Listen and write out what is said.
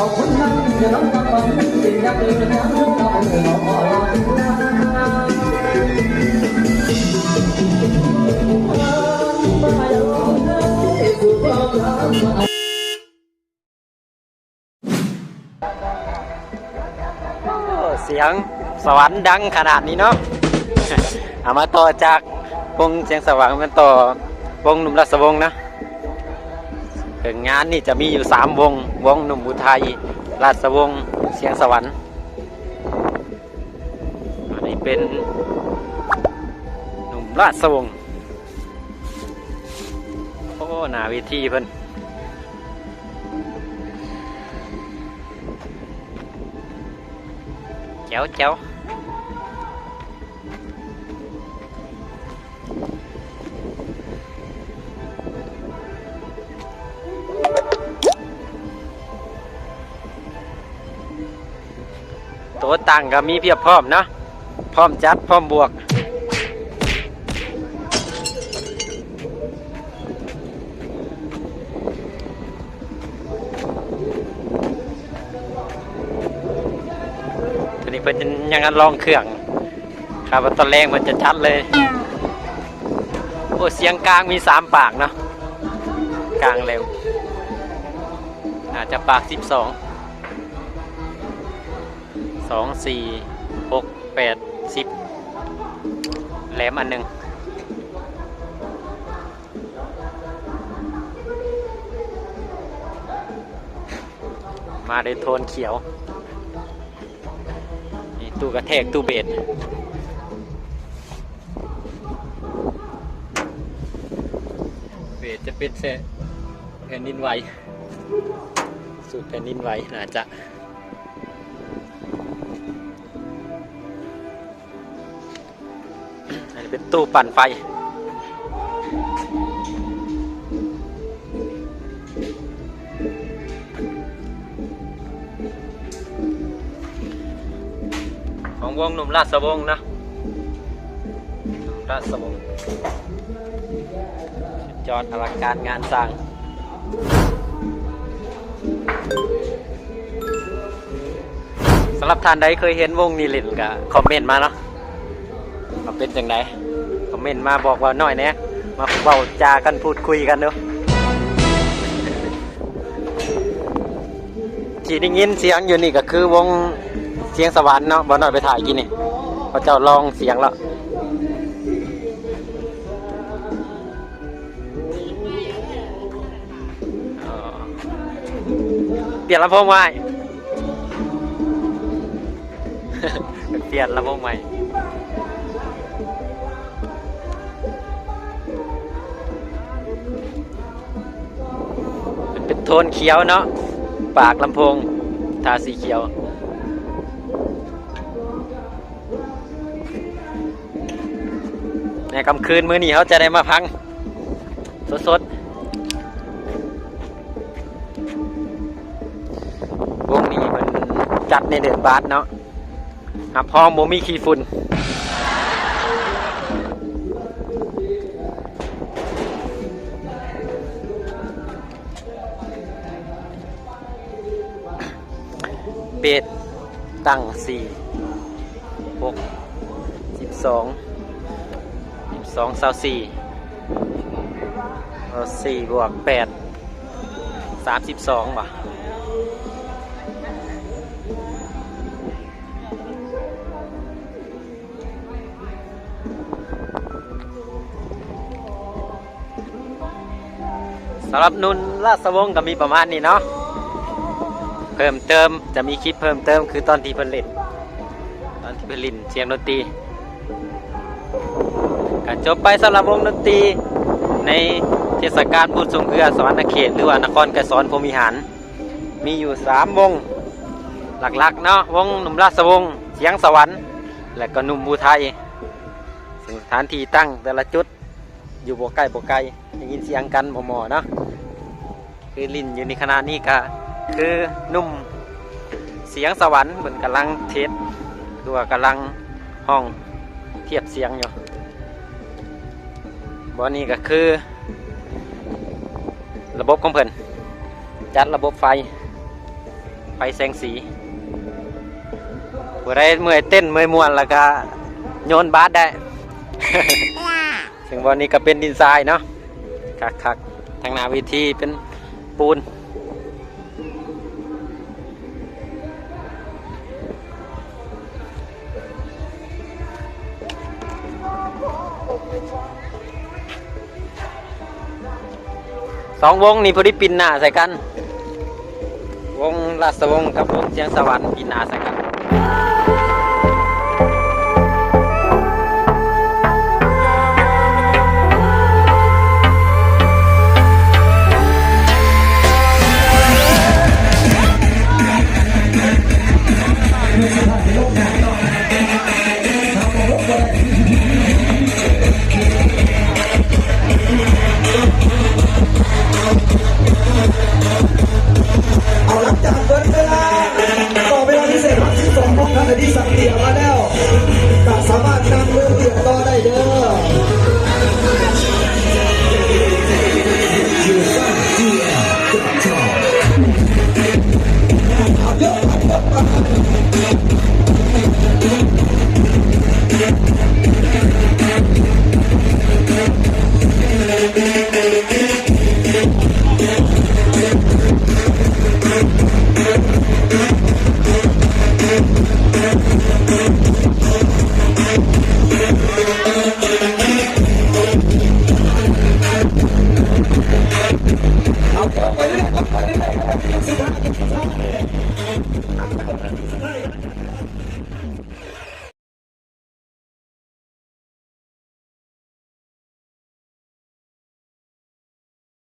ໂອ້ ສຽງສະຫວັນດັງຂະໜາດນີ້ເນາະ. ເອົາ ມາຕໍ່ຈາກວົງສຽງສະຫວັນ ແມ່ນຕໍ່ວົງໜຸ່ມລາຊະວົງນະ. ເຖິງງານນີ້ຈະມີຢູ່ສາມວົງ: ວົງໜຸ່ມອຸໄທ, ລາຊະວົງ, ສຽງສະຫວັນ. ອັນນີ້ເປັນໜຸ່ມລາຊະວົງ. ໂອ້ ໜ້າເວທີເພິ່ນ ແຈ໋ວໆ. ໂຕຕັ້ງກໍມີພຽບພ້ອມເນາະ, ພ້ອມຈັດ ພ້ອມບວກ. ຕອນນີ້ເພິ່ນຍັງລອງເຄື່ອງ, ຄາດວ່າຕອນແລງເພິ່ນຈະຈັດເລີຍ. ໂອ້ ສຽງກາງມີສາມປາກເນາະ, ກາງແຫຼມ ໜ້າຈະປາກສິບສອງ. ສອງ ສີ່ ຫົກ ແປດ ສິບ ແຫຼມອັນໜຶ່ງ. ມາດ້ວຍໂທນຂຽວ. ນີ້ ຕູ້ກະແທກ ຕູ້ເບດ, ເບດຈະເປັນແຜ່ນ ແຜ່ນດິນໄຫວ, ສູດແຜ່ນດິນໄຫວໜ້າຈະ. ອັນນີ້ເປັນຕູ້ປັ່ນໄຟ. ຂອງວົງໜຸ່ມລາຊະວົງເນາະ, ໜຸ່ມລາຊະວົງ. ສຸດຍອດ ອະລັງການງານສ້າງ. ສຳລັບທ່ານໃດເຄີຍເຫັນວົງນີ້ຫຼິ້ນ ກະຄອມເມັນມາເນາະ ວ່າເປັນຈັ່ງໃດ, ຄອມເມັນມາບອກເວົ້າໜ້ອຍແດ່, ມາເວົ້າຈາກັນ ພູດຄຸຍກັນເດີ້. ທີ່ໄດ້ຍິນສຽງຢູ່ນີ້ກໍຄືວົງສຽງສະຫວັນເນາະ, ບ່າວນ້ອຍໄປຖ່າຍກີ້ນີ້ ເຂົາເຈົ້າລອງສຽງແລ້ວ. ປ່ຽນລຳໂພງໃໝ່, ປ່ຽນລຳໂພງໃໝ່. ເປັນໂທນຂຽວເນາະ, ປາກລຳໂພງທາສີຂຽວ. ໃນຄ່ຳຄືນມື້ນີ້ ເຮົາຈະໄດ້ມາຟັງສົດໆ. ວົງນີ້ເພິ່ນຈັດໃນເດືອນບາດເນາະ, ຮັບຮອງບໍ່ມີຂີ້ຝຸ່ນ. ເບດຕັ້ງສີ່ ຫົກ ສິບສອງ ສິບສອງ ຊາວສີ່ ເອີ ສີ່ບວກແປດ ສາມສິບສອງ ບໍ່? ສຳລັບໜຸ່ມລາຊະວົງກໍມີປະມານນີ້ເນາະ, ເພີ່ມເຕີມ ຈະມີຄລິບເພີ່ມເຕີມ ຄືຕອນທີ່ເພິ່ນຫຼິ້ນ ຕອນທີ່ເພິ່ນຫຼິ້ນສຽງດົນຕີ. ກໍຈົບໄປສຳລັບວົງດົນຕີໃນເທດສະການບຸນຊ່ວງເຮືອສະຫວັນນະເຂດ ຫຼືວ່ານະຄອນໄກສອນພົມວິຫານ. ມີຢູ່ສາມວົງຫຼັກໆເນາະ, ວົງໜຸ່ມລາຊະວົງ, ສຽງສະຫວັນ ແລະກໍໜຸ່ມອຸໄທ. ເຊິ່ງສະຖານທີ່ຕັ້ງແຕ່ລະຈຸດຢູ່ບໍ່ໃກ້ບໍ່ໄກ, ໄດ້ຍິນສຽງກັນໝໍ່ໆເນາະ. ຄືຫຼິ້ນຢູ່ໃນຂະນະນີ້ກະຄືໜຸ່ມສຽງສະຫວັນ ເພິ່ນກຳລັງເທສ ຫຼືວ່າກຳລັງຮ້ອງທຽບສຽງຢູ່. ບ່ອນນີ້ກະຄື ລະບົບຂອງເພິ່ນ ຈັດລະບົບໄຟ. ປແສງສີ ຜູ້ໃດເມື່ອຍເຕັ້ນເມື່ອຍມ່ວນແລ້ວກະໂຍນບາດໄດ້ ເຊິ່ງບ່ອນນີ້ກະເປັນດິນຊາຍເນາະ ຄັກໆ ທາງໜ້າເວທີເປັນປູນ ສອງວົງນີ້ພໍດີປິ່ນໜ້າໃສ່ກັນ ວົງລາຊະວົງກັບວົງຊຽງສະຫວັນປິ່ນໜ້າໃສ່ກັນ